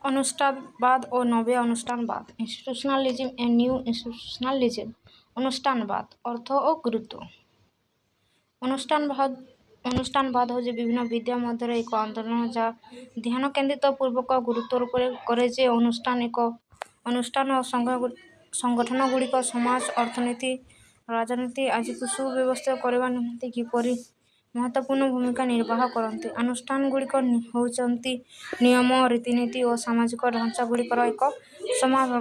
ଅନୁଷ୍ଠାନବାଦ O ନବ୍ୟ ଅନୁଷ୍ଠାନବାଦ, Institutionalism and New Institutionalism। ଅନୁଷ୍ଠାନବାଦ ଅର୍ଥ ଓ ଗୁରୁତ୍ୱ। ଅନୁଷ୍ଠାନବାଦ ହେଉଛି ବିଭିନ୍ନ ବିଦ୍ୟା ମଧ୍ୟରେ ଏକ ଆନ୍ଦୋଳନ, ଯାହା ଧ୍ୟାନକେନ୍ଦ୍ରିତ ପୂର୍ବକ ଗୁରୁତ୍ୱାରୋପ କରେ ଯେ ଅନୁଷ୍ଠାନ ଓ ସଂଗଠନଗୁଡ଼ିକ ସମାଜ, ଅର୍ଥନୀତି, ରାଜନୀତି ଆଦିକୁ ସୁବ୍ୟବସ୍ଥିତ କରିବା ନିମନ୍ତେ କିପରି ମହତ୍ତ୍ୱପୂର୍ଣ୍ଣ ଭୂମିକା ନିର୍ବାହ କରନ୍ତି। ଅନୁଷ୍ଠାନଗୁଡ଼ିକ ହେଉଛନ୍ତି ନିୟମ, ରୀତିନୀତି ଓ ସାମାଜିକ ଢାଞ୍ଚାଗୁଡ଼ିକର ଏକ ସମାହାର।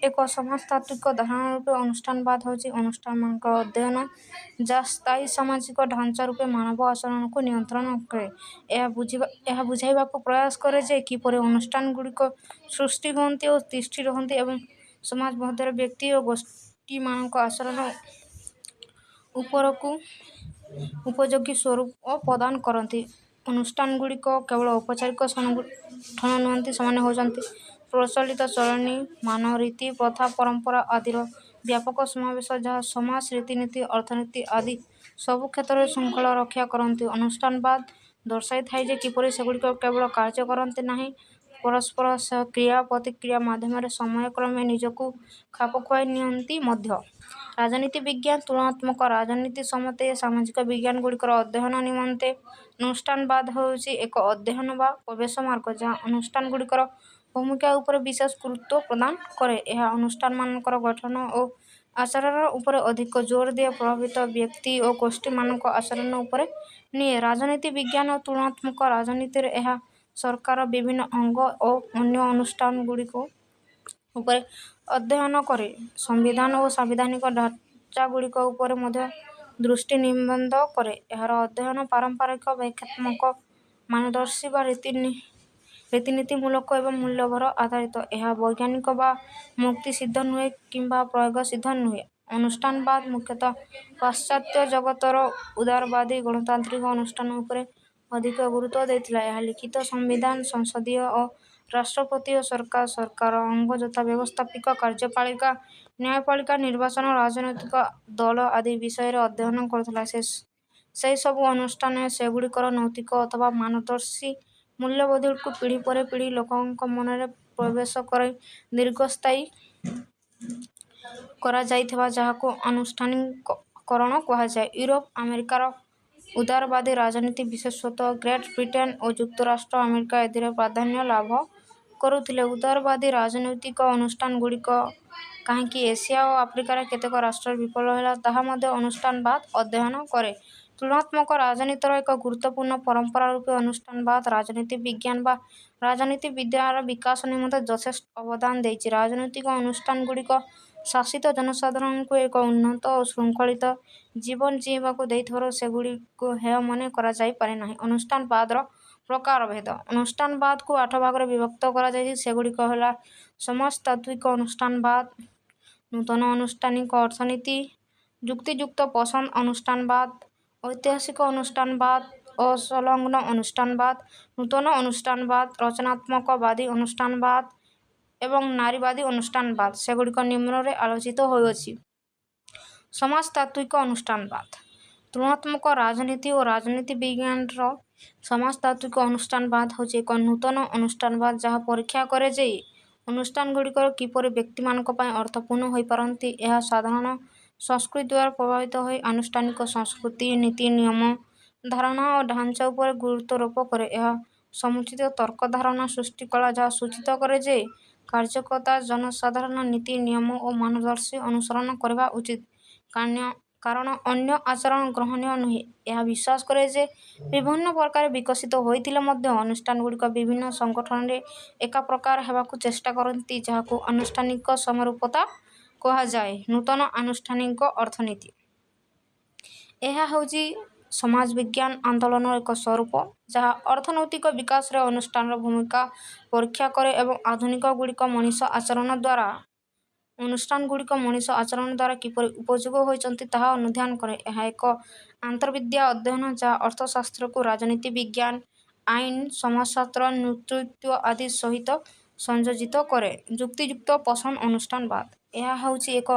ଏକ ସମାଜତାତ୍ତ୍ୱିକ ଧାରଣା ରୂପେ ଅନୁଷ୍ଠାନବାଦ ହେଉଛି ଅନୁଷ୍ଠାନମାନଙ୍କର ଅଧ୍ୟୟନ, ଯାହା ସ୍ଥାୟୀ ସାମାଜିକ ଢାଞ୍ଚା ରୂପେ ମାନବ ଆଚରଣକୁ ନିୟନ୍ତ୍ରଣ କରେ। ଏହା ବୁଝାଇବାକୁ ପ୍ରୟାସ କରେ ଯେ କିପରି ଅନୁଷ୍ଠାନଗୁଡ଼ିକ ସୃଷ୍ଟି ହୁଅନ୍ତି ଓ ତିଷ୍ଠି ରହନ୍ତି ଏବଂ ସମାଜ ମଧ୍ୟରେ ବ୍ୟକ୍ତି ଓ ଗୋଷ୍ଠୀମାନଙ୍କ ଆଚରଣ ଉପରକୁ ଉପଯୋଗୀ ସ୍ୱରୂପ ପ୍ରଦାନ କରନ୍ତି। ଅନୁଷ୍ଠାନଗୁଡ଼ିକ କେବଳ ଔପଚାରିକ ସଂଗଠନ ନୁହନ୍ତି, ସେମାନେ ହେଉଛନ୍ତି ପ୍ରଚଳିତ ଚଳଣି, ମାନ, ରୀତି, ପ୍ରଥା, ପରମ୍ପରା ଆଦିର ବ୍ୟାପକ ସମାବେଶ, ଯାହା ସମାଜ, ରୀତିନୀତି, ଅର୍ଥନୀତି ଆଦି ସବୁ କ୍ଷେତ୍ରରେ ଶୃଙ୍ଖଳା ରକ୍ଷା କରନ୍ତି। ଅନୁଷ୍ଠାନବାଦ ଦର୍ଶାଇଥାଏ ଯେ କିପରି ସେଗୁଡ଼ିକ କେବଳ କାର୍ଯ୍ୟ କରନ୍ତି ନାହିଁ, ପରସ୍ପର ସହ କ୍ରିୟା ଓ ପ୍ରତିକ୍ରିୟା ମାଧ୍ୟମରେ ସମୟକ୍ରମେ ନିଜକୁ ଖାପଖୁଆଇ ନିଅନ୍ତି ମଧ୍ୟ। ରାଜନୀତି ବିଜ୍ଞାନ, ତୁଳନାତ୍ମକ ରାଜନୀତି ସମେତ ସାମାଜିକ ବିଜ୍ଞାନଗୁଡ଼ିକର ଅଧ୍ୟୟନ ନିମନ୍ତେ ଅନୁଷ୍ଠାନବାଦ ହେଉଛି ଏକ ଅଧ୍ୟୟନ ବା ପ୍ରବେଶ ମାର୍ଗ, ଯାହା ଅନୁଷ୍ଠାନଗୁଡ଼ିକର ଭୂମିକା ଉପରେ ବିଶେଷ ଗୁରୁତ୍ୱ ପ୍ରଦାନ କରେ। ଏହା ଅନୁଷ୍ଠାନମାନଙ୍କର ଗଠନ ଓ ଆଚରଣ ଉପରେ ଅଧିକ ଜୋର ଦିଏ, ପ୍ରଭାବିତ ବ୍ୟକ୍ତି ଓ ଗୋଷ୍ଠୀମାନଙ୍କ ଆଚରଣ ଉପରେ ନୁହେଁ। ରାଜନୀତି ବିଜ୍ଞାନ ଓ ତୁଳନାତ୍ମକ ରାଜନୀତିରେ ଏହା ସରକାରର ବିଭିନ୍ନ ଅଙ୍ଗ ଓ ଅନ୍ୟ ଅନୁଷ୍ଠାନଗୁଡ଼ିକ ଉପରେ ଅଧ୍ୟୟନ କରେ। ସମ୍ବିଧାନ ଓ ସାମ୍ବିଧାନିକ ଢାଞ୍ଚାଗୁଡ଼ିକ ଉପରେ ମଧ୍ୟ ଦୃଷ୍ଟି ନିବଦ୍ଧ କରେ। ଏହାର ଅଧ୍ୟୟନ ପାରମ୍ପରିକ, ବ୍ୟାଖ୍ୟାତ୍ମକ, ମାନଦର୍ଶୀ ବା ରୀତିନୀତିମୂଳକ ଏବଂ ମୂଲ୍ୟବୋଧ ଆଧାରିତ। ଏହା ବୈଜ୍ଞାନିକ ବା ଯୁକ୍ତିସିଦ୍ଧ ନୁହେଁ କିମ୍ବା ପ୍ରୟୋଗସିଦ୍ଧ ନୁହେଁ। ଅନୁଷ୍ଠାନବାଦ ମୁଖ୍ୟତଃ ପାଶ୍ଚାତ୍ୟ ଜଗତର ଉଦାରବାଦୀ ଗଣତାନ୍ତ୍ରିକ ଅନୁଷ୍ଠାନ ଉପରେ ଅଧିକ ଗୁରୁତ୍ୱ ଦେଇଥିଲା। ଏହା ଲିଖିତ ସମ୍ବିଧାନ, ସଂସଦୀୟ ଓ ରାଷ୍ଟ୍ରପତିୟ ସରକାର, ସରକାରର ଅଙ୍ଗ ଯଥା ବ୍ୟବସ୍ଥାପିକା, କାର୍ଯ୍ୟପାଳିକା, ନ୍ୟାୟପାଳିକା, ନିର୍ବାଚନ, ରାଜନୈତିକ ଦଳ ଆଦି ବିଷୟରେ ଅଧ୍ୟୟନ କରୁଥିଲା। ସେହିସବୁ ଅନୁଷ୍ଠାନ ଓ ସେଗୁଡ଼ିକର ନୈତିକ ଅଥବା ମାନଦର୍ଶୀ ମୂଲ୍ୟବୋଧଗୁଡ଼ିକୁ ପିଢ଼ି ପରେ ପିଢ଼ି ଲୋକଙ୍କ ମନରେ ପ୍ରବେଶ କରାଇ ଦୀର୍ଘସ୍ଥାୟୀ କରାଯାଇଥାଏ, ଯାହାକୁ ଆନୁଷ୍ଠାନିକୀକରଣ କୁହାଯାଏ। ୟୁରୋପ ଆମେରିକାର ଉଦାରବାଦୀ ରାଜନୀତି, ବିଶେଷତଃ ଗ୍ରେଟ୍ ବ୍ରିଟେନ ଓ ଯୁକ୍ତରାଷ୍ଟ୍ର ଆମେରିକା ଏଥିରେ ପ୍ରାଧାନ୍ୟ ଲାଭ କରୁଥିଲେ। ଉଦାରବାଦୀ ରାଜନୈତିକ ଅନୁଷ୍ଠାନଗୁଡ଼ିକ କାହିଁକି ଏସିଆ ଓ ଆଫ୍ରିକାର କେତେକ ରାଷ୍ଟ୍ରରେ ବିଫଳ ହେଲା, ତାହା ମଧ୍ୟ ଅନୁଷ୍ଠାନବାଦ ଅଧ୍ୟୟନ କରେ। ତୁଳନାତ୍ମକ ରାଜନୀତିର ଏକ ଗୁରୁତ୍ୱପୂର୍ଣ୍ଣ ପରମ୍ପରା ରୂପେ ଅନୁଷ୍ଠାନବାଦ ରାଜନୀତି ବିଜ୍ଞାନ ବା ରାଜନୀତି ବିଦ୍ୟାର ବିକାଶ ନିମନ୍ତେ ଯଥେଷ୍ଟ ଅବଦାନ ଦେଇଛି। ରାଜନୈତିକ ଅନୁଷ୍ଠାନଗୁଡ଼ିକ ଶାସିତ ଜନସାଧାରଣଙ୍କୁ ଏକ ଉନ୍ନତ ଓ ଶୃଙ୍ଖଳିତ ଜୀବନ ଜୀଇଁବାକୁ ଦେଇଥିବାରୁ ସେଗୁଡ଼ିକୁ ହେୟ ମନେ କରାଯାଇପାରେ ନାହିଁ। ଅନୁଷ୍ଠାନବାଦର ପ୍ରକାରଭେଦ। ଅନୁଷ୍ଠାନବାଦକୁ ଆଠ ଭାଗରେ ବିଭକ୍ତ କରାଯାଇଛି। ସେଗୁଡ଼ିକ ହେଲା ସମାଜତାତ୍ତ୍ୱିକ ଅନୁଷ୍ଠାନବାଦ, ନୂତନ ଆନୁଷ୍ଠାନିକ ଅର୍ଥନୀତି, ଯୁକ୍ତିଯୁକ୍ତ ପସନ୍ଦ ଅନୁଷ୍ଠାନବାଦ, ଐତିହାସିକ ଅନୁଷ୍ଠାନବାଦ, ଅସଂଲଗ୍ନ ଅନୁଷ୍ଠାନବାଦ, ନୂତନ ଅନୁଷ୍ଠାନବାଦ, ରଚନାତ୍ମକବାଦୀ ଅନୁଷ୍ଠାନବାଦ ଏବଂ ନାରୀବାଦୀ ଅନୁଷ୍ଠାନବାଦ। ସେଗୁଡ଼ିକ ନିମ୍ନରେ ଆଲୋଚିତ ହୋଇଅଛି। ସମାଜତାତ୍ତ୍ୱିକ ଅନୁଷ୍ଠାନବାଦ। ତୁଳନାତ୍ମକ ରାଜନୀତି ଓ ରାଜନୀତି ବିଜ୍ଞାନର ସମାଜତାତ୍ତ୍ୱିକ ଅନୁଷ୍ଠାନବାଦ ହେଉଛି ଏକ ନୂତନ ଅନୁଷ୍ଠାନବାଦ, ଯାହା ପରୀକ୍ଷା କରେ ଯେ ଅନୁଷ୍ଠାନଗୁଡ଼ିକ କିପରି ବ୍ୟକ୍ତିମାନଙ୍କ ପାଇଁ ଅର୍ଥପୂର୍ଣ୍ଣ ହୋଇପାରନ୍ତି। ଏହା ସାଧାରଣ ସଂସ୍କୃତିଦ୍ୱାରା ପ୍ରଭାବିତ ହୋଇ ଆନୁଷ୍ଠାନିକ ସଂସ୍କୃତି, ନୀତି, ନିୟମ, ଧାରଣା ଓ ଢାଞ୍ଚା ଉପରେ ଗୁରୁତ୍ୱାରୋପ କରେ। ଏହା ସମୁଚିତ ତର୍କ ଧାରଣା ସୃଷ୍ଟି କଲା, ଯାହା ସୂଚିତ କରେ ଯେ କାର୍ଯ୍ୟକର୍ତ୍ତା ଜନସାଧାରଣ ନୀତି, ନିୟମ ଓ ମାନଦର୍ଶୀ ଅନୁସରଣ କରିବା ଉଚିତ, କାରଣ ଅନ୍ୟ ଆଚରଣ ଗ୍ରହଣୀୟ ନୁହେଁ। ଏହା ବିଶ୍ୱାସ କରେ ଯେ ବିଭିନ୍ନ ପ୍ରକାରେ ବିକଶିତ ହୋଇଥିଲେ ମଧ୍ୟ ଅନୁଷ୍ଠାନଗୁଡ଼ିକ ବିଭିନ୍ନ ସଂଗଠନରେ ଏକା ପ୍ରକାର ହେବାକୁ ଚେଷ୍ଟା କରନ୍ତି, ଯାହାକୁ ଆନୁଷ୍ଠାନିକ ସମରୂପତା କୁହାଯାଏ। ନୂତନ ଆନୁଷ୍ଠାନିକ ଅର୍ଥନୀତି। ଏହା ହେଉଛି ସମାଜବିଜ୍ଞାନ ଆନ୍ଦୋଳନର ଏକ ସ୍ୱରୂପ, ଯାହା ଅର୍ଥନୈତିକ ବିକାଶରେ ଅନୁଷ୍ଠାନର ଭୂମିକା ପରୀକ୍ଷା କରେ ଏବଂ ଅନୁଷ୍ଠାନଗୁଡ଼ିକ ମଣିଷ ଆଚରଣ ଦ୍ୱାରା କିପରି ଉପଯୋଗ ହେଉଛନ୍ତି ତାହା ଅନୁଧ୍ୟାନ କରେ। ଏହା ଏକ ଆନ୍ତର୍ବିଦ୍ୟା ଅଧ୍ୟୟନ, ଯାହା ଅର୍ଥଶାସ୍ତ୍ରକୁ ରାଜନୀତି ବିଜ୍ଞାନ, ଆଇନ, ସମାଜଶାସ୍ତ୍ର, ନୃତତ୍ତ୍ୱ ଆଦି ସହିତ ସଂଯୋଜିତ କରେ। ଯୁକ୍ତିଯୁକ୍ତ ପସନ୍ଦ ଅନୁଷ୍ଠାନବାଦ। ଏହା ହେଉଛି ଏକ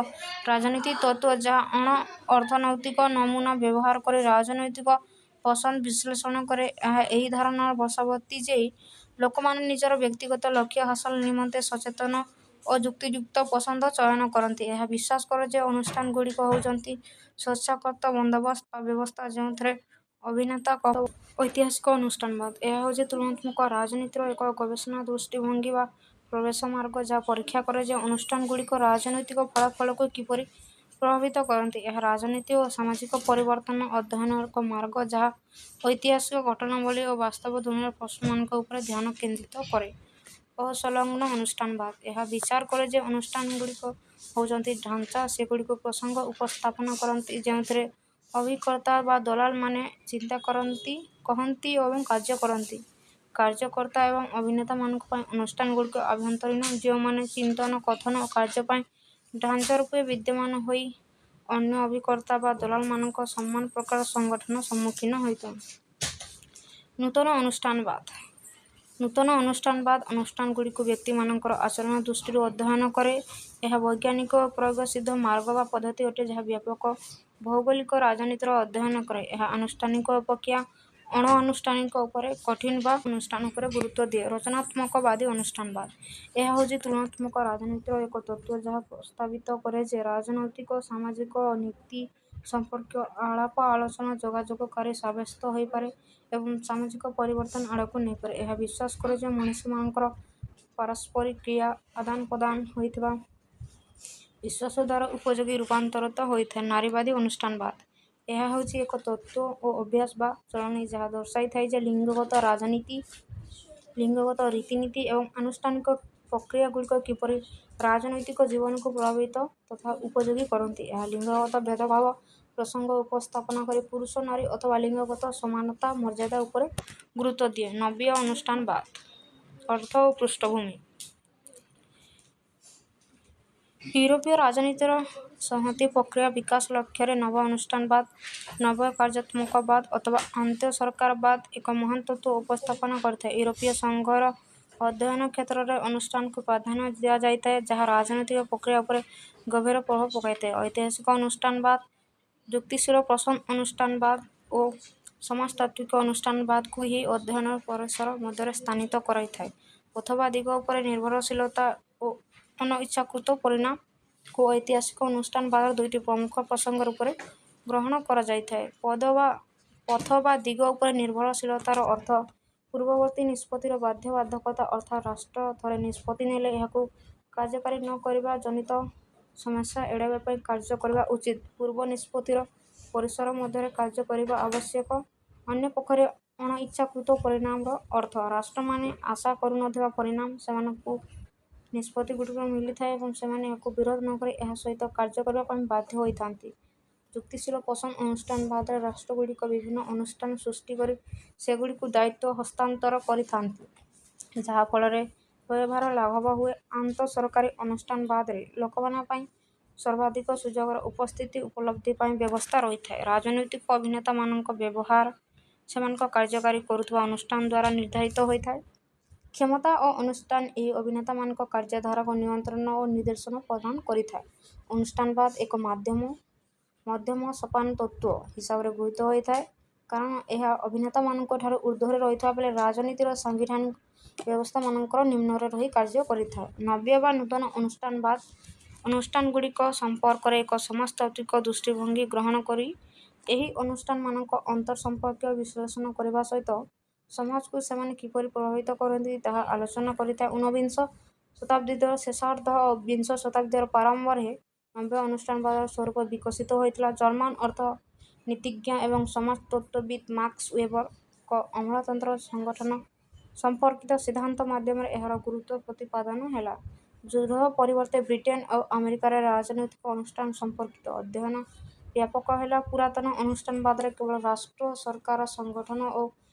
ରାଜନୀତି ତତ୍ତ୍ୱ, ଯାହା ଅଣ-ଅର୍ଥନୈତିକ ନମୁନା ବ୍ୟବହାର କରି ରାଜନୈତିକ ପସନ୍ଦ ବିଶ୍ଳେଷଣ କରେ। ଏହା ଏହି ଧାରଣାର ବଶବର୍ତ୍ତୀ ଯେ ଲୋକମାନେ ନିଜର ବ୍ୟକ୍ତିଗତ ଲକ୍ଷ୍ୟ ହାସଲ ନିମନ୍ତେ ସଚେତନ ଓ ଯୁକ୍ତିଯୁକ୍ତ ପସନ୍ଦ ଚୟନ କରନ୍ତି। ଏହା ବିଶ୍ୱାସ କରେ ଯେ ଅନୁଷ୍ଠାନଗୁଡ଼ିକ ହେଉଛନ୍ତି ସ୍ୱେଚ୍ଛାକୃତ ବନ୍ଦୋବସ୍ତ ବା ବ୍ୟବସ୍ଥା, ଯେଉଁଥିରେ ଅଭିନେତା। ଐତିହାସିକ ଅନୁଷ୍ଠାନବାଦ। ଏହା ହେଉଛି ତୁଳନାତ୍ମକ ରାଜନୀତିର ଏକ ଗବେଷଣା ଦୃଷ୍ଟିଭଙ୍ଗୀ ବା ପ୍ରବେଶ ମାର୍ଗ, ଯାହା ପରୀକ୍ଷା କରେ ଯେ ଅନୁଷ୍ଠାନଗୁଡ଼ିକ ରାଜନୈତିକ ଫଳାଫଳକୁ କିପରି ପ୍ରଭାବିତ କରନ୍ତି। ଏହା ରାଜନୀତି ଓ ସାମାଜିକ ପରିବର୍ତ୍ତନ ଅଧ୍ୟୟନର ଏକ ମାର୍ଗ, ଯାହା ଐତିହାସିକ ଘଟଣାବଳୀ ଓ ବାସ୍ତବ ଦୁନିଆର ପ୍ରଶ୍ନମାନଙ୍କ ଉପରେ ଧ୍ୟାନ କେନ୍ଦ୍ରିତ କରେ। ଅସଂଲଗ୍ନ ଅନୁଷ୍ଠାନବାଦ। ଏହା ବିଚାର କରେ ଯେ ଅନୁଷ୍ଠାନଗୁଡ଼ିକ ହେଉଛନ୍ତି ଢାଞ୍ଚା, ସେଗୁଡ଼ିକ ପ୍ରସଙ୍ଗ ଉପସ୍ଥାପନା କରନ୍ତି ଯେଉଁଥିରେ ଅଭିକର୍ତ୍ତା ବା ଦଲାଲମାନେ ଚିନ୍ତା କରନ୍ତି, କହନ୍ତି ଏବଂ କାର୍ଯ୍ୟ କରନ୍ତି। କାର୍ଯ୍ୟକର୍ତ୍ତା ଏବଂ ଅଭିନେତାମାନଙ୍କ ପାଇଁ ଅନୁଷ୍ଠାନଗୁଡ଼ିକ ଆଭ୍ୟନ୍ତରୀଣ, ଯେଉଁମାନେ ଚିନ୍ତନ, କଥନ ଓ କାର୍ଯ୍ୟ ପାଇଁ ଢାଞ୍ଚା ରୂପେ ବିଦ୍ୟମାନ ହୋଇ ଅନ୍ୟ ଅଭିକର୍ତ୍ତା ବା ଦଲାଲମାନଙ୍କ ସମାନ ପ୍ରକାର ସଂଗଠନର ସମ୍ମୁଖୀନ ହୋଇଥାନ୍ତି। ନୂତନ ଅନୁଷ୍ଠାନବାଦ। ନୂତନ ଅନୁଷ୍ଠାନବାଦ ଅନୁଷ୍ଠାନଗୁଡ଼ିକୁ ବ୍ୟକ୍ତିମାନଙ୍କର ଆଚରଣ ଦୃଷ୍ଟିରୁ ଅଧ୍ୟୟନ କରେ। ଏହା ବୈଜ୍ଞାନିକ ଓ ପ୍ରୟୋଗସିଦ୍ଧ ମାର୍ଗ ବା ପଦ୍ଧତି ଅଟେ, ଯାହା ବ୍ୟାପକ ଭୌଗୋଳିକ ରାଜନୀତିର ଅଧ୍ୟୟନ କରେ। ଏହା ଆନୁଷ୍ଠାନିକ ଅପେକ୍ଷା ଅଣଆନୁଷ୍ଠାନିକ ଉପରେ କଠିନ ବା ଅନୁଷ୍ଠାନ ଉପରେ ଗୁରୁତ୍ୱ ଦିଏ। ରଚନାତ୍ମକବାଦୀ ଅନୁଷ୍ଠାନବାଦ। ଏହା ହେଉଛି ତୁଳନାତ୍ମକ ରାଜନୀତିର ଏକ ତତ୍ତ୍ୱ, ଯାହା ପ୍ରସ୍ତାବିତ କରେ ଯେ ରାଜନୈତିକ ଓ ସାମାଜିକ ନୀତି ସମ୍ପର୍କୀୟ ଆଳାପ ଆଲୋଚନା ଯୋଗାଯୋଗକାରୀ ସାବ୍ୟସ୍ତ ହୋଇପାରେ ଏବଂ ସାମାଜିକ ପରିବର୍ତ୍ତନ ଆଡ଼କୁ ନେଇପାରେ। ଏହା ବିଶ୍ୱାସ କରେ ଯେ ମଣିଷମାନଙ୍କର ପାରସ୍ପରିକ କ୍ରିୟା ଆଦାନପ୍ରଦାନ ହୋଇଥିବା ବିଶ୍ୱାସଦ୍ୱାରା ଉପଯୋଗୀ ରୂପାନ୍ତରିତ ହୋଇଥାଏ। ନାରୀବାଦୀ ଅନୁଷ୍ଠାନବାଦ। ଏହା ହେଉଛି ଏକ ତତ୍ତ୍ୱ ଓ ଅଭ୍ୟାସ ବା ଚଳଣୀ, ଯାହା ଦର୍ଶାଇଥାଏ ଯେ ଲିଙ୍ଗଗତ ରାଜନୀତି, ଲିଙ୍ଗଗତ ରୀତିନୀତି ଏବଂ ଆନୁଷ୍ଠାନିକ ପ୍ରକ୍ରିୟାଗୁଡ଼ିକ କିପରି ରାଜନୈତିକ ଜୀବନକୁ ପ୍ରଭାବିତ ତଥା ଉପଯୋଗୀ କରନ୍ତି। ଏହା ଲିଙ୍ଗଗତ ଭେଦଭାବ ପ୍ରସଙ୍ଗ ଉପସ୍ଥାପନା କରି ପୁରୁଷ-ନାରୀ ଅଥବା ଲିଙ୍ଗଗତ ସମାନତା ମର୍ଯ୍ୟାଦା ଉପରେ ଗୁରୁତ୍ୱ ଦିଏ। ନବ୍ୟ ଅନୁଷ୍ଠାନବାଦ। ଅର୍ଥ ଓ ପୃଷ୍ଠଭୂମି। ୟୁରୋପୀୟ ରାଜନୀତିର ସଂହତି ପ୍ରକ୍ରିୟାର ବିକାଶ ଲକ୍ଷ୍ୟରେ ନବ ଅନୁଷ୍ଠାନବାଦ, ନବ୍ୟ କାର୍ଯ୍ୟାତ୍ମକବାଦ ଅଥବା ଆନ୍ତଃସରକାରବାଦ ଏକ ମହାନ ତତ୍ତ୍ୱ ଉପସ୍ଥାପନା କରିଥାଏ। ୟୁରୋପୀୟ ସଂଘର ଅଧ୍ୟୟନ କ୍ଷେତ୍ରରେ ଅନୁଷ୍ଠାନକୁ ପ୍ରାଧାନ୍ୟ ଦିଆଯାଇଥାଏ, ଯାହା ରାଜନୈତିକ ପ୍ରକ୍ରିୟା ଉପରେ ଗଭୀର ପ୍ରଭାବ ପକାଇଥାଏ। ଐତିହାସିକ ଅନୁଷ୍ଠାନବାଦ, ଯୁକ୍ତିଶୀଳ ପସନ୍ଦ ଅନୁଷ୍ଠାନବାଦ ଓ ସମାଜତାତ୍ତ୍ୱିକ ଅନୁଷ୍ଠାନବାଦକୁ ଏହି ଅଧ୍ୟୟନର ପରିସର ମଧ୍ୟରେ ସ୍ଥାନିତ କରିଥାଏ। ପଥ ବା ଦିଗ ଉପରେ ନିର୍ଭରଶୀଳତା ଓ ଅନଇଚ୍ଛାକୃତ ପରିଣାମକୁ ଐତିହାସିକ ଅନୁଷ୍ଠାନବାଦର ଦୁଇଟି ପ୍ରମୁଖ ପ୍ରସଙ୍ଗ ରୂପରେ ଗ୍ରହଣ କରାଯାଇଥାଏ। ପଥ ବା ଦିଗ ଉପରେ ନିର୍ଭରଶୀଳତାର ଅର୍ଥ ପୂର୍ବବର୍ତ୍ତୀ ନିଷ୍ପତ୍ତିର ବାଧ୍ୟବାଧକତା, ଅର୍ଥାତ୍ ରାଷ୍ଟ୍ର ଥରେ ନିଷ୍ପତ୍ତି ନେଲେ ଏହାକୁ କାର୍ଯ୍ୟକାରୀ ନ କରିବା ଜନିତ ସମସ୍ୟା ଏଡ଼ାଇବା ପାଇଁ କାର୍ଯ୍ୟ କରିବା ଉଚିତ, ପୂର୍ବ ନିଷ୍ପତ୍ତିର ପରିସର ମଧ୍ୟରେ କାର୍ଯ୍ୟ କରିବା ଆବଶ୍ୟକ। ଅନ୍ୟ ପକ୍ଷରେ ଅଣଇଚ୍ଛାକୃତ ପରିଣାମର ଅର୍ଥ ରାଷ୍ଟ୍ରମାନେ ଆଶା କରୁନଥିବା ପରିଣାମ ସେମାନଙ୍କୁ ନିଷ୍ପତ୍ତିଗୁଡ଼ିକରୁ ମିଳିଥାଏ ଏବଂ ସେମାନେ ଏହାକୁ ବିରୋଧ ନ କରି ଏହା ସହିତ କାର୍ଯ୍ୟ କରିବା ପାଇଁ ବାଧ୍ୟ ହୋଇଥାନ୍ତି। ଯୁକ୍ତିଶୀଳ ପସନ୍ଦ ଅନୁଷ୍ଠାନବାଦରେ ରାଷ୍ଟ୍ରଗୁଡ଼ିକ ବିଭିନ୍ନ ଅନୁଷ୍ଠାନ ସୃଷ୍ଟି କରି ସେଗୁଡ଼ିକୁ ଦାୟିତ୍ୱ ହସ୍ତାନ୍ତର କରିଥାନ୍ତି, ଯାହା ଫଳରେ ବ୍ୟୟଭାର ଲାଘବ ହୁଏ। ଆନ୍ତଃସରକାରୀ ଅନୁଷ୍ଠାନବାଦରେ ଲୋକମାନଙ୍କ ପାଇଁ ସର୍ବାଧିକ ସୁଯୋଗର ଉପସ୍ଥିତି ଉପଲବ୍ଧି ପାଇଁ ବ୍ୟବସ୍ଥା ରହିଥାଏ। ରାଜନୈତିକ ଅଭିନେତାମାନଙ୍କ ବ୍ୟବହାର ସେମାନଙ୍କ କାର୍ଯ୍ୟକାରୀ କରୁଥିବା ଅନୁଷ୍ଠାନଦ୍ୱାରା ନିର୍ଦ୍ଧାରିତ ହୋଇଥାଏ। କ୍ଷମତା ଓ ଅନୁଷ୍ଠାନ ଏହି ଅଭିନେତାମାନଙ୍କ କାର୍ଯ୍ୟଧାରାକୁ ନିୟନ୍ତ୍ରଣ ଓ ନିର୍ଦ୍ଦେଶନା ପ୍ରଦାନ କରିଥାଏ। ଅନୁଷ୍ଠାନବାଦ ଏକ ମଧ୍ୟମ ସୋପାନ ତତ୍ତ୍ୱ ହିସାବରେ ଗୃହୀତ ହୋଇଥାଏ, କାରଣ ଏହା ଅଭିନେତାମାନଙ୍କଠାରୁ ଊର୍ଦ୍ଧ୍ୱରେ ରହିଥିବା ବେଳେ ରାଜନୀତିର ସାଂବିଧାନିକ ବ୍ୟବସ୍ଥାମାନଙ୍କର ନିମ୍ନରେ ରହି କାର୍ଯ୍ୟ କରିଥାଏ। ନବ୍ୟ ବା ନୂତନ ଅନୁଷ୍ଠାନବାଦ ଅନୁଷ୍ଠାନଗୁଡ଼ିକ ସମ୍ପର୍କରେ ଏକ ସମାଜତାତ୍ତ୍ୱିକ ଦୃଷ୍ଟିଭଙ୍ଗୀ ଗ୍ରହଣ କରି ଏହି ଅନୁଷ୍ଠାନମାନଙ୍କ ଅନ୍ତଃସମ୍ପର୍କୀୟ ବିଶ୍ଳେଷଣ କରିବା ସହିତ ସମାଜକୁ ସେମାନେ କିପରି ପ୍ରଭାବିତ କରନ୍ତି ତାହା ଆଲୋଚନା କରିଥାଏ। ଊନବିଂଶ ଶତାବ୍ଦୀର ଶେଷାର୍ଦ୍ଧ ଓ ବିଂଶ ଶତାବ୍ଦୀର ପ୍ରାରମ୍ଭରେ ନବ୍ୟ ଅନୁଷ୍ଠାନବାଦର ସ୍ୱରୂପ ବିକଶିତ ହୋଇଥିଲା। ଜର୍ମାନ ଅର୍ଥନୀତିଜ୍ଞ ଏବଂ ସମାଜତତ୍ତ୍ୱବିତ୍ ମାକ୍ସ ୱେବରଙ୍କ ଅମଲାତନ୍ତ୍ରର ସଂଗଠନ ସମ୍ପର୍କିତ ସିଦ୍ଧାନ୍ତ ମାଧ୍ୟମରେ ଏହାର ଗୁରୁତ୍ୱ ପ୍ରତିପାଦନ ହେଲା। ଯୁଦ୍ଧ ପରବର୍ତ୍ତୀ ବ୍ରିଟେନ ଓ ଆମେରିକାରେ ରାଜନୈତିକ ଅନୁଷ୍ଠାନ ସମ୍ପର୍କିତ ଅଧ୍ୟୟନ ବ୍ୟାପକ ହେଲା। ପୁରାତନ ଅନୁଷ୍ଠାନବାଦରେ କେବଳ ରାଷ୍ଟ୍ର ସରକାରର ସଂଗଠନ ଓ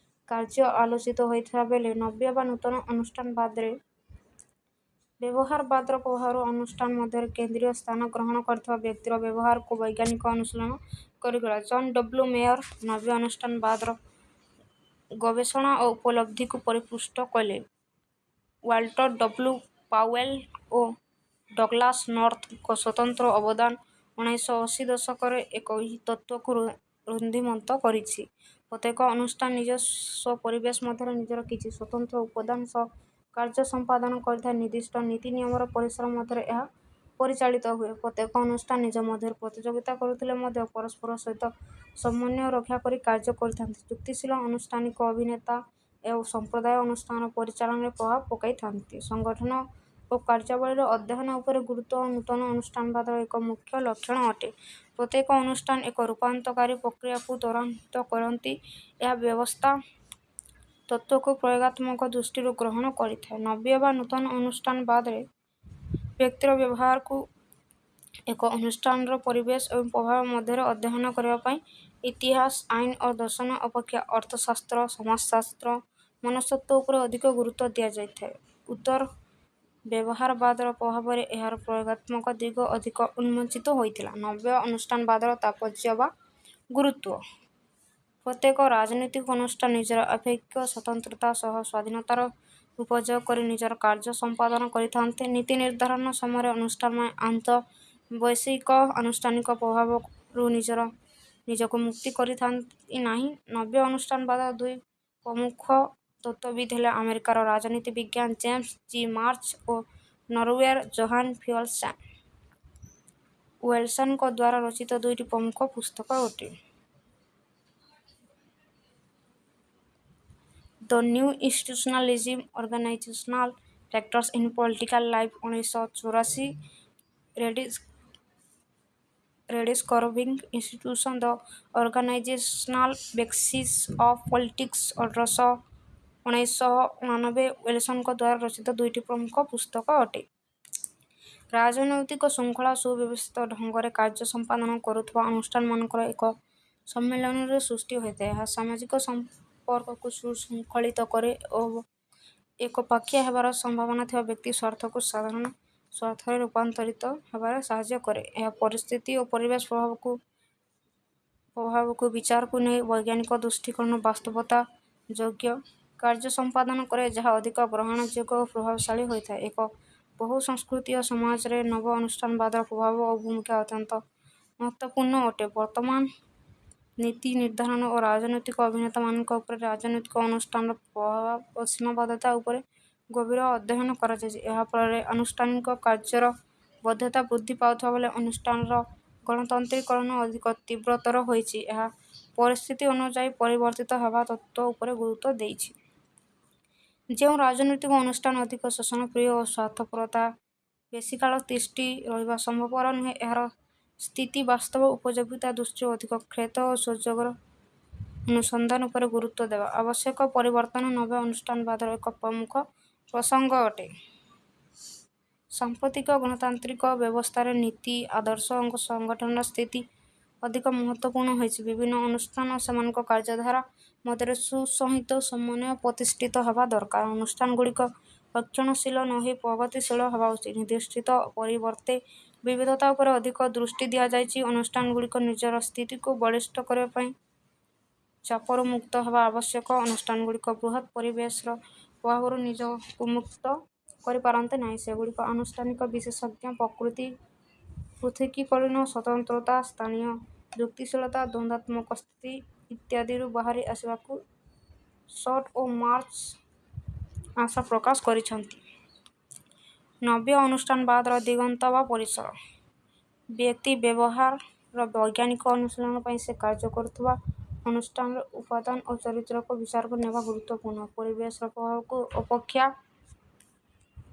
କାର୍ଯ୍ୟ ଆଲୋଚିତ ହୋଇଥିବା ବେଳେ ନବ୍ୟ ବା ନୂତନ ଅନୁଷ୍ଠାନବାଦରେ ବ୍ୟବହାରବାଦର ପ୍ରଭାବରୁ ଅନୁଷ୍ଠାନ ମଧ୍ୟରେ କେନ୍ଦ୍ରୀୟ ସ୍ଥାନ ଗ୍ରହଣ କରିଥିବା ବ୍ୟକ୍ତିର ବ୍ୟବହାରକୁ ବୈଜ୍ଞାନିକ ଅନୁଶୀଳନ କରାଗଲା। ଜନ୍ ଡବ୍ଲ୍ୟୁ ମେୟର ନବ୍ୟ ଅନୁଷ୍ଠାନବାଦର ଗବେଷଣା ଓ ଉପଲବ୍ଧିକୁ ପରିପୁଷ୍ଟ କଲେ। ୱାଲ୍ଟର ଡବ୍ଲ୍ୟୁ ପାଉଏଲ ଓ ଡଗଲାସ ନର୍ଥଙ୍କ ସ୍ୱତନ୍ତ୍ର ଅବଦାନ 1980 ଦଶକରେ ଏହି ତତ୍ତ୍ୱକୁ ଋଦ୍ଧିମନ୍ତ କରିଛି। ପ୍ରତ୍ୟେକ ଅନୁଷ୍ଠାନ ନିଜ ସ୍ୱ ପରିବେଶ ମଧ୍ୟରେ ନିଜର କିଛି ସ୍ୱତନ୍ତ୍ର ଉପାଦାନ ସହ କାର୍ଯ୍ୟ ସମ୍ପାଦନ କରିଥାଏ। ନିର୍ଦ୍ଦିଷ୍ଟ ନୀତି ନିୟମର ପରିସର ମଧ୍ୟରେ ଏହା ପରିଚାଳିତ ହୁଏ। ପ୍ରତ୍ୟେକ ଅନୁଷ୍ଠାନ ନିଜ ମଧ୍ୟରେ ପ୍ରତିଯୋଗିତା କରୁଥିଲେ ମଧ୍ୟ ପରସ୍ପର ସହିତ ସମନ୍ୱୟ ରକ୍ଷାକରି କାର୍ଯ୍ୟ କରିଥାନ୍ତି। ଯୁକ୍ତିଶୀଳ ଆନୁଷ୍ଠାନିକ ଅଭିନେତା ଓ ସମ୍ପ୍ରଦାୟ ଅନୁଷ୍ଠାନର ପରିଚାଳନାରେ ପ୍ରଭାବ ପକାଇଥାନ୍ତି। ସଂଗଠନ ଓ କାର୍ଯ୍ୟାବଳୀର ଅଧ୍ୟୟନ ଉପରେ ଗୁରୁତ୍ୱ ନୂତନ ଅନୁଷ୍ଠାନବାଦର ଏକ ମୁଖ୍ୟ ଲକ୍ଷଣ ଅଟେ। ପ୍ରତ୍ୟେକ ଅନୁଷ୍ଠାନ ଏକ ରୂପାନ୍ତରକାରୀ ପ୍ରକ୍ରିୟାକୁ ତ୍ୱରାନ୍ୱିତ କରନ୍ତି। ଏହା ବ୍ୟବସ୍ଥା ତତ୍ତ୍ୱକୁ ପ୍ରୟୋଗାତ୍ମକ ଦୃଷ୍ଟିରୁ ଗ୍ରହଣ କରିଥାଏ। ନବ୍ୟ ବା ନୂତନ ଅନୁଷ୍ଠାନବାଦରେ ବ୍ୟକ୍ତିର ବ୍ୟବହାରକୁ ଏକ ଅନୁଷ୍ଠାନର ପରିବେଶ ଏବଂ ପ୍ରଭାବ ମଧ୍ୟରେ ଅଧ୍ୟୟନ କରିବା ପାଇଁ ଇତିହାସ, ଆଇନ ଓ ଦର୍ଶନ ଅପେକ୍ଷା ଅର୍ଥଶାସ୍ତ୍ର, ସମାଜଶାସ୍ତ୍ର, ମନସ୍ତତ୍ତ୍ୱ ଉପରେ ଅଧିକ ଗୁରୁତ୍ୱ ଦିଆଯାଇଥାଏ। ଉତ୍ତର ବ୍ୟବହାରବାଦର ପ୍ରଭାବରେ ଏହାର ପ୍ରୟୋଗାତ୍ମକ ଦିଗ ଅଧିକ ଉନ୍ମୋଚିତ ହୋଇଥିଲା। ନବ୍ୟ ଅନୁଷ୍ଠାନବାଦର ତାତ୍ପର୍ଯ୍ୟ ବା ଗୁରୁତ୍ୱ। ପ୍ରତ୍ୟେକ ରାଜନୈତିକ ଅନୁଷ୍ଠାନ ନିଜର ଆପେକ୍ଷିକ ସ୍ୱତନ୍ତ୍ରତା ସହ ସ୍ୱାଧୀନତାର ଉପଯୋଗ କରି ନିଜର କାର୍ଯ୍ୟ ସମ୍ପାଦନ କରିଥାନ୍ତି। ନୀତି ନିର୍ଦ୍ଧାରଣ ସମୟରେ ଅନୁଷ୍ଠାନମାନେ ଆନ୍ତଃବୈଷୟିକ ଆନୁଷ୍ଠାନିକ ପ୍ରଭାବରୁ ନିଜକୁ ମୁକ୍ତ କରିଥାନ୍ତି ନାହିଁ। ନବ୍ୟ ଅନୁଷ୍ଠାନବାଦର ଦୁଇ ପ୍ରମୁଖ ତତ୍ତ୍ୱବିତ୍ ହେଲେ ଆମେରିକାର ରାଜନୀତି ବିଜ୍ଞାନୀ ଜେମ୍ସ ଜି ମାର୍ଚ ଓ ନରୱେର ଜୋହାନ ଫିଅଲସେନ୍। ୱିଲସନଙ୍କଦ୍ୱାରା ରଚିତ ଦୁଇଟି ପ୍ରମୁଖ ପୁସ୍ତକ ଅଟେ। The new institutionalism, organisational factors in political life 1984, rediscovering institution the organisational basis of politics 1989 ୱିଲସନଙ୍କଦ୍ୱାରା ରଚିତ ଦୁଇଟି ପ୍ରମୁଖ ପୁସ୍ତକ ଅଟେ। ରାଜନୈତିକ ଶୃଙ୍ଖଳା ସୁବ୍ୟବସ୍ଥିତ ଢଙ୍ଗରେ କାର୍ଯ୍ୟ ସମ୍ପାଦନ କରୁଥିବା ଅନୁଷ୍ଠାନମାନଙ୍କର ଏକ ସମ୍ମିଳନୀରୁ ସୃଷ୍ଟି ହୋଇଥାଏ। ଏହା ସାମାଜିକ ସମ୍ପର୍କକୁ ସୁଶୃଙ୍ଖଳିତ କରେ ଏବଂ ଏକପାଖିଆ ହେବାର ସମ୍ଭାବନା ଥିବା ବ୍ୟକ୍ତି ସ୍ୱାର୍ଥକୁ ସାଧାରଣ ସ୍ୱାର୍ଥରେ ରୂପାନ୍ତରିତ ହେବାରେ ସାହାଯ୍ୟ କରେ। ଏହା ପରିସ୍ଥିତି ଓ ପରିବେଶ ପ୍ରଭାବକୁ ବିଚାରକୁ ନେଇ ବୈଜ୍ଞାନିକ ଦୃଷ୍ଟିକୋଣରୁ ବାସ୍ତବତା ଯୋଗ୍ୟ କାର୍ଯ୍ୟ ସମ୍ପାଦନ କରେ, ଯାହା ଅଧିକ ଗ୍ରହଣଯୋଗ୍ୟ ଓ ପ୍ରଭାବଶାଳୀ ହୋଇଥାଏ। ଏକ ବହୁସଂସ୍କୃତୀୟ ସମାଜରେ ନବ ଅନୁଷ୍ଠାନବାଦର ପ୍ରଭାବ ଓ ଭୂମିକା ଅତ୍ୟନ୍ତ ମହତ୍ତ୍ୱପୂର୍ଣ୍ଣ ଅଟେ। ବର୍ତ୍ତମାନ ନୀତି ନିର୍ଦ୍ଧାରଣ ଓ ରାଜନୈତିକ ଅଭିନେତାମାନଙ୍କ ଉପରେ ରାଜନୈତିକ ଅନୁଷ୍ଠାନର ପ୍ରଭାବ ଓ ସୀମାବଦ୍ଧତା ଉପରେ ଗଭୀର ଅଧ୍ୟୟନ କରାଯାଇଛି। ଏହା ଫଳରେ ଆନୁଷ୍ଠାନିକ କାର୍ଯ୍ୟର ବୈଧତା ବୃଦ୍ଧି ପାଉଥିବା ବେଳେ ଅନୁଷ୍ଠାନର ଗଣତାନ୍ତ୍ରିକରଣ ଅଧିକ ତୀବ୍ରତର ହୋଇଛି। ଏହା ପରିସ୍ଥିତି ଅନୁଯାୟୀ ପରିବର୍ତ୍ତିତ ହେବା ତତ୍ତ୍ୱ ଉପରେ ଗୁରୁତ୍ୱ ଦେଇଛି। ଯେଉଁ ରାଜନୈତିକ ଅନୁଷ୍ଠାନ ଅଧିକ ଶୋଷଣପ୍ରିୟ ଓ ସ୍ୱାର୍ଥପର, ତାହା ବେଶିକାଳ ତିଷ୍ଠି ରହିବା ସମ୍ଭବପର ନୁହେଁ। ଏହାର ସ୍ଥିତି ବାସ୍ତବ ଉପଯୋଗିତା ଦୃଷ୍ଟିରୁ ଅଧିକ କ୍ଷେତ୍ର ଓ ସୁଯୋଗର ଅନୁସନ୍ଧାନ ଉପରେ ଗୁରୁତ୍ୱ ଦେବା ଆବଶ୍ୟକ। ପରିବର୍ତ୍ତନ ନବ୍ୟ ଅନୁଷ୍ଠାନବାଦର ଏକ ପ୍ରମୁଖ ପ୍ରସଙ୍ଗ ଅଟେ। ସାମ୍ପ୍ରତିକ ଗଣତାନ୍ତ୍ରିକ ବ୍ୟବସ୍ଥାରେ ନୀତି, ଆଦର୍ଶ ଓ ସଂଗଠନର ସ୍ଥିତି ଅଧିକ ମହତ୍ତ୍ୱପୂର୍ଣ୍ଣ ହୋଇଛି। ବିଭିନ୍ନ ଅନୁଷ୍ଠାନ ଓ ସେମାନଙ୍କ କାର୍ଯ୍ୟଧାରା ମଧ୍ୟରେ ସୁସଂହତ ସମନ୍ୱୟ ପ୍ରତିଷ୍ଠିତ ହେବା ଦରକାର। ଅନୁଷ୍ଠାନଗୁଡ଼ିକ ରକ୍ଷଣଶୀଳ ନ ହୋଇ ପ୍ରଗତିଶୀଳ ହେବା ଉଚିତ। ନିର୍ଦ୍ଦିଷ୍ଟତା ପରିବର୍ତ୍ତେ ବିବିଧତା ଉପରେ ଅଧିକ ଦୃଷ୍ଟି ଦିଆଯାଇଛି। ଅନୁଷ୍ଠାନଗୁଡ଼ିକ ନିଜର ସ୍ଥିତିକୁ ବଳିଷ୍ଠ କରିବା ପାଇଁ ଚାପରୁ ମୁକ୍ତ ହେବା ଆବଶ୍ୟକ। ଅନୁଷ୍ଠାନଗୁଡ଼ିକ ବୃହତ୍ ପରିବେଶର ପ୍ରଭାବରୁ ନିଜକୁ ମୁକ୍ତ କରିପାରନ୍ତି ନାହିଁ। ସେଗୁଡ଼ିକ ଆନୁଷ୍ଠାନିକ ବିଶେଷଜ୍ଞ ପ୍ରକୃତି, ପୃଥକୀକରଣ, ସ୍ୱତନ୍ତ୍ରତା, ସ୍ଥାନୀୟ ଯୁକ୍ତିଶୀଳତା, ଦ୍ୱନ୍ଦାତ୍ମକ ସ୍ଥିତି ଇତ୍ୟାଦିରୁ ବାହାରି ଆସିବାକୁ ସଟ ଓ ମାର୍ଚ ଆଶା ପ୍ରକାଶ କରିଛନ୍ତି। ନବ୍ୟ ଅନୁଷ୍ଠାନବାଦର ଦିଗନ୍ତ ବା ପରିସର। ବ୍ୟକ୍ତି ବ୍ୟବହାରର ବୈଜ୍ଞାନିକ ଅନୁଶୀଳନ ପାଇଁ ସେ କାର୍ଯ୍ୟ କରୁଥିବା ଅନୁଷ୍ଠାନର ଉପାଦାନ ଓ ଚରିତ୍ରକୁ ବିଚାରକୁ ନେବା ଗୁରୁତ୍ୱପୂର୍ଣ୍ଣ। ପରିବେଶର ପ୍ରଭାବକୁ ଉପେକ୍ଷା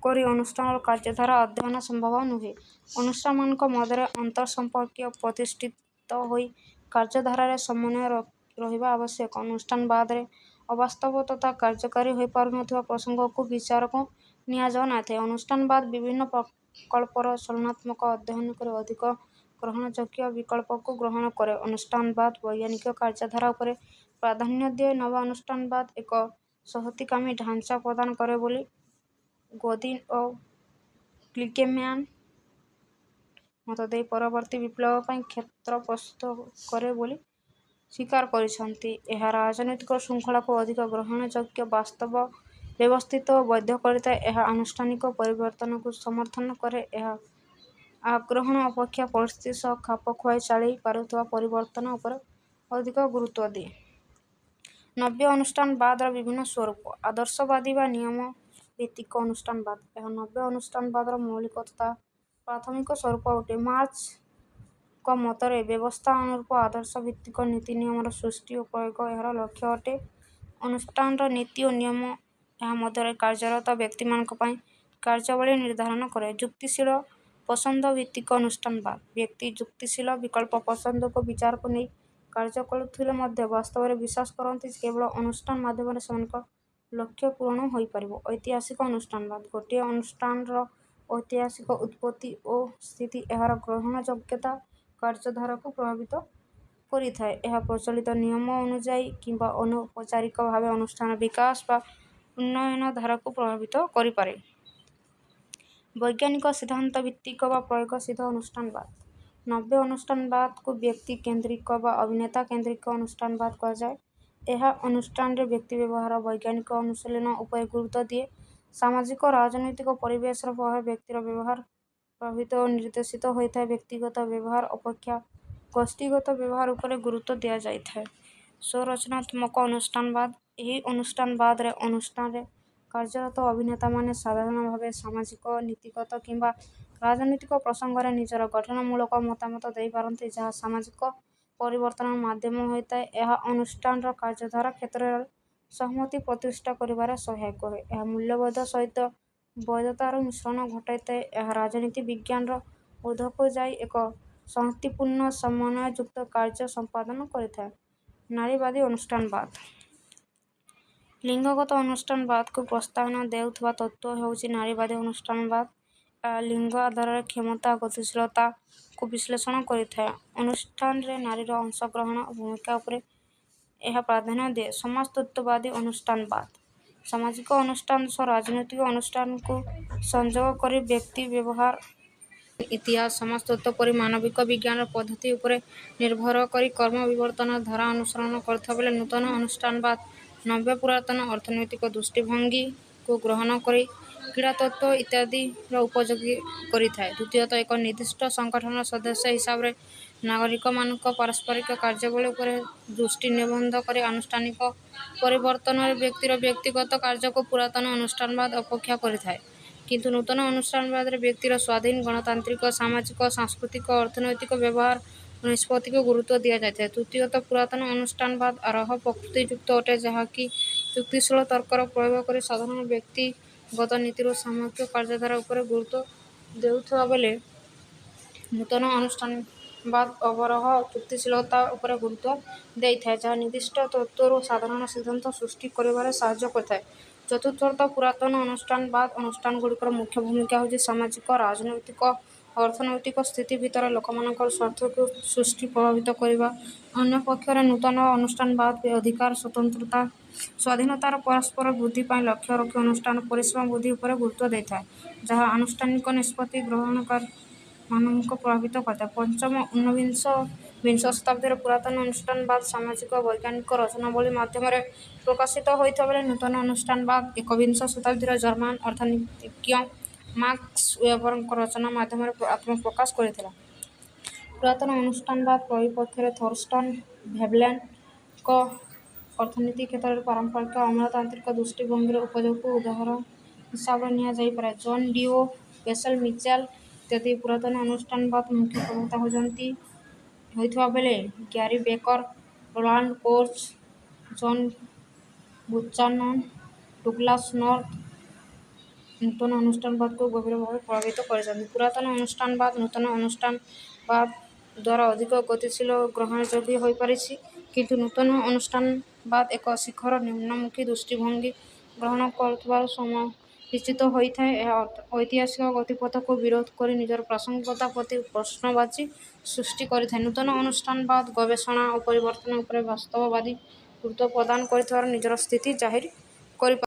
କରି ଅନୁଷ୍ଠାନର କାର୍ଯ୍ୟଧାରା ଅଧ୍ୟୟନ ସମ୍ଭବ ନୁହେଁ। ଅନୁଷ୍ଠାନମାନଙ୍କ ମଧ୍ୟରେ ଅନ୍ତଃସମ୍ପର୍କ ପ୍ରତିଷ୍ଠିତ ହୋଇ କାର୍ଯ୍ୟଧାରାରେ ସମନ୍ୱୟ ରହିବା ଆବଶ୍ୟକ। ଅନୁଷ୍ଠାନବାଦରେ ଅବାସ୍ତବ ତଥା କାର୍ଯ୍ୟକାରୀ ହୋଇପାରୁନଥିବା ପ୍ରସଙ୍ଗକୁ ବିଚାରକୁ ନିଆଯାଉନଥାଏ। ଅନୁଷ୍ଠାନବାଦ ବିଭିନ୍ନ ପ୍ରକଳ୍ପର ତୁଳନାତ୍ମକ ଅଧ୍ୟୟନ କରି ଅଧିକ ଗ୍ରହଣଯୋଗ୍ୟ ବିକଳ୍ପକୁ ଗ୍ରହଣ କରେ। ଅନୁଷ୍ଠାନବାଦ ବୈଜ୍ଞାନିକ କାର୍ଯ୍ୟଧାରା ଉପରେ ପ୍ରାଧାନ୍ୟ ଦିଏ। ନବ ଅନୁଷ୍ଠାନବାଦ ଏକ ସଂହତିକାମୀ ଢାଞ୍ଚା ପ୍ରଦାନ କରେ ବୋଲି ଗୋଦିନ ଓ କ୍ଲିଗମ୍ୟାନ ମତ ଦେଇ ପରବର୍ତ୍ତୀ ବିପ୍ଳବ ପାଇଁ କ୍ଷେତ୍ର ପ୍ରସ୍ତୁତ କରେ ବୋଲି ସ୍ୱୀକାର କରିଛନ୍ତି। ଏହା ରାଜନୈତିକ ଶୃଙ୍ଖଳାକୁ ଅଧିକ ଗ୍ରହଣଯୋଗ୍ୟ, ବାସ୍ତବ, ବ୍ୟବସ୍ଥିତ ଓ ବୈଧ କରିଥାଏ। ଏହା ଆନୁଷ୍ଠାନିକ ପରିବର୍ତ୍ତନକୁ ସମର୍ଥନ କରେ। ଏହା ଆଗ୍ରହଣ ଅପେକ୍ଷା ପରିସ୍ଥିତି ସହ ଖାପ ଖୁଆଇ ଚଳି ପାରୁଥିବା ପରିବର୍ତ୍ତନ ଉପରେ ଅଧିକ ଗୁରୁତ୍ୱ ଦିଏ। ନବ୍ୟ ଅନୁଷ୍ଠାନବାଦର ବିଭିନ୍ନ ସ୍ୱରୂପ। ଆଦର୍ଶବାଦୀ ବା ନିୟମ ଭିତ୍ତିକ ଅନୁଷ୍ଠାନବାଦ। ଏହା ନବ୍ୟ ଅନୁଷ୍ଠାନବାଦର ମୌଳିକ ତଥା ପ୍ରାଥମିକ ସ୍ୱରୂପ ଅଟେ। ମାର୍କସଙ୍କ ମତରେ ବ୍ୟବସ୍ଥା ଅନୁରୂପ ଆଦର୍ଶ ଭିତ୍ତିକ ନୀତି ନିୟମର ସୃଷ୍ଟି ଓ ପ୍ରୟୋଗ ଏହାର ଲକ୍ଷ୍ୟ ଅଟେ। ଅନୁଷ୍ଠାନର ନୀତି ଓ ନିୟମ ଏହା ମଧ୍ୟରେ କାର୍ଯ୍ୟରତ ବ୍ୟକ୍ତିମାନଙ୍କ ପାଇଁ କାର୍ଯ୍ୟାବଳୀ ନିର୍ଦ୍ଧାରଣ କରେ। ଯୁକ୍ତିଶୀଳ ପସନ୍ଦ ଭିତ୍ତିକ ଅନୁଷ୍ଠାନବାଦ। ବ୍ୟକ୍ତି ଯୁକ୍ତିଶୀଳ ବିକଳ୍ପ ପସନ୍ଦକୁ ବିଚାରକୁ ନେଇ କାର୍ଯ୍ୟ କରୁଥିଲେ ମଧ୍ୟ ବାସ୍ତବରେ ବିଶ୍ୱାସ କରନ୍ତି ଯେ କେବଳ ଅନୁଷ୍ଠାନ ମାଧ୍ୟମରେ ସେମାନଙ୍କ ଲକ୍ଷ୍ୟ ପୂରଣ ହୋଇପାରିବ। ଐତିହାସିକ ଅନୁଷ୍ଠାନବାଦ। ଗୋଟିଏ ଅନୁଷ୍ଠାନର ଐତିହାସିକ ଉତ୍ପତ୍ତି ଓ ସ୍ଥିତି ଏହାର ଗ୍ରହଣଯୋଗ୍ୟତା କାର୍ଯ୍ୟଧାରାକୁ ପ୍ରଭାବିତ କରିଥାଏ। ଏହା ପ୍ରଚଳିତ ନିୟମ ଅନୁଯାୟୀ କିମ୍ବା ଅନୌପଚାରିକ ଭାବେ ଅନୁଷ୍ଠାନର ବିକାଶ ବା ଉନ୍ନୟନ ଧାରାକୁ ପ୍ରଭାବିତ କରିପାରେ। ବୈଜ୍ଞାନିକ ସିଦ୍ଧାନ୍ତ ଭିତ୍ତିକ ବା ପ୍ରୟୋଗସିଦ୍ଧ ଅନୁଷ୍ଠାନବାଦ। ନବ୍ୟ ଅନୁଷ୍ଠାନବାଦକୁ ବ୍ୟକ୍ତି କେନ୍ଦ୍ରିକ ବା ଅଭିନେତା କେନ୍ଦ୍ରିକ ଅନୁଷ୍ଠାନବାଦ କୁହାଯାଏ। ଏହା ଅନୁଷ୍ଠାନରେ ବ୍ୟକ୍ତି ବ୍ୟବହାରର ବୈଜ୍ଞାନିକ ଅନୁଶୀଳନ ଉପରେ ଗୁରୁତ୍ୱ ଦିଏ। ସାମାଜିକ ରାଜନୈତିକ ପରିବେଶର ପ୍ରଭାବରେ ବ୍ୟକ୍ତିର ବ୍ୟବହାର ପ୍ରଭାବିତ ଓ ନିର୍ଦ୍ଦେଶିତ ହୋଇଥାଏ। ବ୍ୟକ୍ତିଗତ ବ୍ୟବହାର ଅପେକ୍ଷା ଗୋଷ୍ଠୀଗତ ବ୍ୟବହାର ଉପରେ ଗୁରୁତ୍ୱ ଦିଆଯାଇଥାଏ। ସ୍ୱ-ରଚନାତ୍ମକ ଅନୁଷ୍ଠାନବାଦ। ଏହି ଅନୁଷ୍ଠାନବାଦରେ ଅନୁଷ୍ଠାନରେ କାର୍ଯ୍ୟରତ ଅଭିନେତାମାନେ ସାଧାରଣ ଭାବେ ସାମାଜିକ, ନୀତିଗତ କିମ୍ବା ରାଜନୈତିକ ପ୍ରସଙ୍ଗରେ ନିଜର ଗଠନମୂଳକ ମତାମତ ଦେଇପାରନ୍ତି, ଯାହା ସାମାଜିକ ପରିବର୍ତ୍ତନର ମାଧ୍ୟମ ହୋଇଥାଏ। ଏହା ଅନୁଷ୍ଠାନର କାର୍ଯ୍ୟଧାରା କ୍ଷେତ୍ରରେ ସହମତି ପ୍ରତିଷ୍ଠା କରିବାରେ ସହାୟକ ହୁଏ। ଏହା ମୂଲ୍ୟବୋଧ ସହିତ ବୈଧତାର ମିଶ୍ରଣ ଘଟାଇଥାଏ। ଏହା ରାଜନୀତି ବିଜ୍ଞାନର ଊର୍ଦ୍ଧ୍ୱକୁ ଯାଇ ଏକ ସଂହତିପୂର୍ଣ୍ଣ ସମନ୍ୱୟଯୁକ୍ତ କାର୍ଯ୍ୟ ସମ୍ପାଦନ କରିଥାଏ। ନାରୀବାଦୀ ଅନୁଷ୍ଠାନବାଦ। ଲିଙ୍ଗଗତ ଅନୁଷ୍ଠାନବାଦକୁ ପ୍ରୋତ୍ସାହନ ଦେଉଥିବା ତତ୍ତ୍ୱ ହେଉଛି ନାରୀବାଦୀ ଅନୁଷ୍ଠାନବାଦ। ଏହା ଲିଙ୍ଗ ଆଧାରରେ କ୍ଷମତା ଗତିଶୀଳତାକୁ ବିଶ୍ଳେଷଣ କରିଥାଏ। ଅନୁଷ୍ଠାନରେ ନାରୀର ଅଂଶଗ୍ରହଣ ଓ ଭୂମିକା ଉପରେ ଏହା ପ୍ରାଧାନ୍ୟ ଦିଏ। ସମାଜତତ୍ତ୍ୱବାଦୀ ଅନୁଷ୍ଠାନବାଦ। ସାମାଜିକ ଅନୁଷ୍ଠାନ ସହ ରାଜନୈତିକ ଅନୁଷ୍ଠାନକୁ ସଂଯୋଗ କରି ବ୍ୟକ୍ତି ବ୍ୟବହାର ଇତିହାସ, ସମାଜତତ୍ତ୍ୱ ପରି ମାନବିକ ବିଜ୍ଞାନର ପଦ୍ଧତି ଉପରେ ନିର୍ଭର କରି କର୍ମ ବିବର୍ତ୍ତନର ଧାରା ଅନୁସରଣ କରୁଥିବା ବେଳେ ନୂତନ ଅନୁଷ୍ଠାନବାଦ ନବ୍ୟ ପୁରାତନ ଅର୍ଥନୈତିକ ଦୃଷ୍ଟିଭଙ୍ଗୀକୁ ଗ୍ରହଣ କରି କ୍ରୀଡ଼ାତତ୍ତ୍ୱ ଇତ୍ୟାଦିର ଉପଯୋଗ କରିଥାଏ। ଦ୍ୱିତୀୟତଃ, ଏକ ନିର୍ଦ୍ଦିଷ୍ଟ ସଂଗଠନର ସଦସ୍ୟ ହିସାବରେ ନାଗରିକମାନଙ୍କ ପାରସ୍ପରିକ କାର୍ଯ୍ୟାବଳୀ ଉପରେ ଦୃଷ୍ଟି ନିବଦ୍ଧ କରି ଆନୁଷ୍ଠାନିକ ପରିବର୍ତ୍ତନରେ ବ୍ୟକ୍ତିର ବ୍ୟକ୍ତିଗତ କାର୍ଯ୍ୟକୁ ପୁରାତନ ଅନୁଷ୍ଠାନବାଦ ଉପେକ୍ଷା କରିଥାଏ। କିନ୍ତୁ ନୂତନ ଅନୁଷ୍ଠାନବାଦରେ ବ୍ୟକ୍ତିର ସ୍ୱାଧୀନ, ଗଣତାନ୍ତ୍ରିକ, ସାମାଜିକ, ସାଂସ୍କୃତିକ, ଅର୍ଥନୈତିକ ବ୍ୟବହାର ଓ ନିଷ୍ପତ୍ତିକୁ ଗୁରୁତ୍ୱ ଦିଆଯାଇଥାଏ। ତୃତୀୟତଃ, ପୁରାତନ ଅନୁଷ୍ଠାନବାଦ ଆରୋହ ପ୍ରକୃତିଯୁକ୍ତ ଅଟେ, ଯାହାକି ଯୁକ୍ତିଶୀଳ ତର୍କର ପ୍ରୟୋଗ କରି ସାଧାରଣ ବ୍ୟକ୍ତିଗତ ନୀତିରୁ ସାମୂହିକ କାର୍ଯ୍ୟଧାରା ଉପରେ ଗୁରୁତ୍ୱ ଦେଉଥିବା ବେଳେ ନୂତନ ଅନୁଷ୍ଠାନବାଦ ଅବରୋହ ଯୁକ୍ତିଶୀଳତା ଉପରେ ଗୁରୁତ୍ୱ ଦେଇଥାଏ, ଯାହା ନିର୍ଦ୍ଦିଷ୍ଟ ତତ୍ତ୍ୱରୁ ସାଧାରଣ ସିଦ୍ଧାନ୍ତ ସୃଷ୍ଟି କରିବାରେ ସାହାଯ୍ୟ କରିଥାଏ। ଚତୁର୍ଥତଃ, ପୁରାତନ ଅନୁଷ୍ଠାନବାଦ ଅନୁଷ୍ଠାନଗୁଡ଼ିକର ମୁଖ୍ୟ ଭୂମିକା ହେଉଛି ସାମାଜିକ, ରାଜନୈତିକ ଓ ଅର୍ଥନୈତିକ ସ୍ଥିତି ଭିତରେ ଲୋକମାନଙ୍କର ସ୍ୱାର୍ଥକୁ ସୃଷ୍ଟି ପ୍ରଭାବିତ କରିବା। ଅନ୍ୟ ପକ୍ଷରେ ନୂତନ ଅନୁଷ୍ଠାନବାଦ ଅଧିକାର, ସ୍ୱତନ୍ତ୍ରତା, ସ୍ୱାଧୀନତାର ପରସ୍ପର ବୃଦ୍ଧି ପାଇଁ ଲକ୍ଷ୍ୟ ରଖି ଅନୁଷ୍ଠାନର ପରିସୀମା ବୃଦ୍ଧି ଉପରେ ଗୁରୁତ୍ୱ ଦେଇଥାଏ, ଯାହା ଆନୁଷ୍ଠାନିକ ନିଷ୍ପତ୍ତି ଗ୍ରହଣକାରୀମାନଙ୍କୁ ପ୍ରଭାବିତ କରିଥାଏ। ପଞ୍ଚମ, ଊନବିଂଶ ଓ ବିଂଶ ଶତାବ୍ଦୀରେ ପୁରାତନ ଅନୁଷ୍ଠାନବାଦ ସାମାଜିକ ବୈଜ୍ଞାନିକ ରଚନାବଳୀ ମାଧ୍ୟମରେ ପ୍ରକାଶିତ ହୋଇଥିବା ବେଳେ ନୂତନ ଅନୁଷ୍ଠାନବାଦ ଏକବିଂଶ ଶତାବ୍ଦୀର ଜର୍ମାନ ଅର୍ଥନୀତିଜ୍ଞ ମାକ୍ସ ୱେବରଙ୍କ ରଚନା ମାଧ୍ୟମରେ ଆତ୍ମପ୍ରକାଶ କରିଥିଲା। ପୁରାତନ ଅନୁଷ୍ଠାନବାଦ ପରିପ୍ରେକ୍ଷୀରେ ଥୋରଷ୍ଟନ ଭେବଲେନଙ୍କ ଅର୍ଥନୀତି କ୍ଷେତ୍ରରେ ପାରମ୍ପରିକ ଅମଲାତାନ୍ତ୍ରିକ ଦୃଷ୍ଟିଭଙ୍ଗୀର ଉପଯୋଗକୁ ଉଦାହରଣ ହିସାବରେ ନିଆଯାଇପାରେ। ଜନ୍ ଡିୱି, ବେସେଲ ମିଚେଲ ଇତ୍ୟାଦି ପୁରାତନ ଅନୁଷ୍ଠାନବାଦର ମୁଖ୍ୟ ପ୍ରବକ୍ତା ହୋଇଥିବା ବେଳେ Gary Becker, Roland Kurz, John Buchanan, Douglas North ନୂତନ ଅନୁଷ୍ଠାନବାଦକୁ ଗଭୀର ଭାବେ ପ୍ରଭାବିତ କରିଛନ୍ତି। ପୁରାତନ ଅନୁଷ୍ଠାନବାଦ ନୂତନ ଅନୁଷ୍ଠାନବାଦ ଦ୍ୱାରା ଅଧିକ ଗତିଶୀଳ ଓ ଗ୍ରହଣଯୋଗ୍ୟ ହୋଇପାରିଛି। କିନ୍ତୁ ନୂତନ ଅନୁଷ୍ଠାନବାଦ ଏକ ଶିଖର ନିମ୍ନମୁଖୀ ଦୃଷ୍ଟିଭଙ୍ଗୀ ଗ୍ରହଣ କରୁଥିବାରୁ ସମାଲୋଚିତ ହୋଇଥାଏ। ଏହା ଐତିହାସିକ ଗତିପଥକୁ ବିରୋଧ କରି ନିଜର ପ୍ରାସଙ୍ଗିକତା ପ୍ରତି ପ୍ରଶ୍ନବାଚୀ ସୃଷ୍ଟି କରିଥାଏ। ନୂତନ ଅନୁଷ୍ଠାନବାଦ ଗବେଷଣା ଓ ପରିବର୍ତ୍ତନ ଉପରେ ବାସ୍ତବବାଦୀ ଗୁରୁତ୍ୱ ପ୍ରଦାନ କରିଥିବାରୁ ନିଜର ସ୍ଥିତି ଜାହିର କରିପାରିଛି।